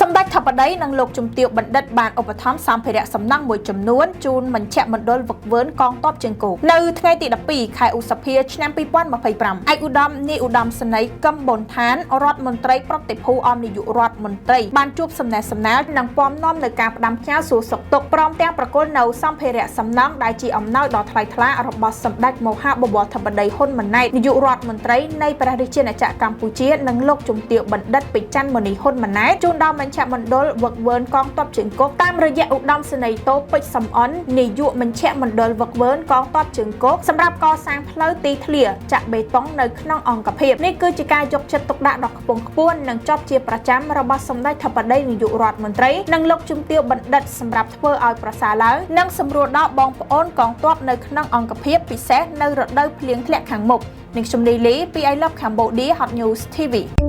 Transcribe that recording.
សម្ដេចធិបតីនិងលោកជំទាវបណ្ឌិតបានឧបត្ថម្ភសម្ភារៈសំណង់មួយចំនួនជូនមជ្ឈមណ្ឌលវឹកវើនកងទ័ពជើងគោកនៅថ្ងៃទី12ខែឧសភាឆ្នាំ2025ឯកឧត្តមនាយឧត្តមសេនីយ៍កឹមប៊ុនឋានរដ្ឋមន្ត្រីប្រតិភូអមនាយករដ្ឋមន្ត្រីបានជួបសំណេះសំណាលនិងពំនាំនៅការផ្ដាំផ្ញើសួរសុខទុក្ខព្រមទាំងប្រគល់នៅសម្ភារៈសំណង់ដែលជាអំណោយដ៏ថ្លៃថ្លារបស់សម្ដេចមហាបវរធិបតីហ៊ុនម៉ាណែតនាយករដ្ឋមន្ត្រីនៃព្រះរាជាណាចក្រកម្ពុជានិងលោកជំទាវបណ្ឌិតពិច័ន្ទមុនីហ៊ុនម៉ាណែតជូនដល់មជ្ឈមណ្ឌលវឹកវើនកងទ័ពជើងគោកតាមរយៈឧត្តមសេនីយ៍តូពេជ្រសំអននាយកមជ្ឈមណ្ឌលវឹកវើនកងទ័ពជើងគោកសម្រាប់កសាងផ្លូវទីធ្លាចាក់បេតុងនៅក្នុងអង្គភាពនេះគឺជាការយកចិត្តទុកដាក់ដ៏ខ្ពង់ខ្ពស់និងចប់ជាប្រចាំរបស់សម្ដេចធិបតីនាយករដ្ឋមន្ត្រីនិងលោកជំទាវបណ្ឌិតសម្រាប់ធ្វើឲ្យប្រសើរឡើងនិងសម្រួលដល់បងប្អូនកងទ័ពនៅក្នុងអង្គភាពពិសេសនៅរដូវភ្លៀងធ្លាក់ខាងមុខនាងខ្ញុំលីលីពី I Love Cambodia Hot News TV។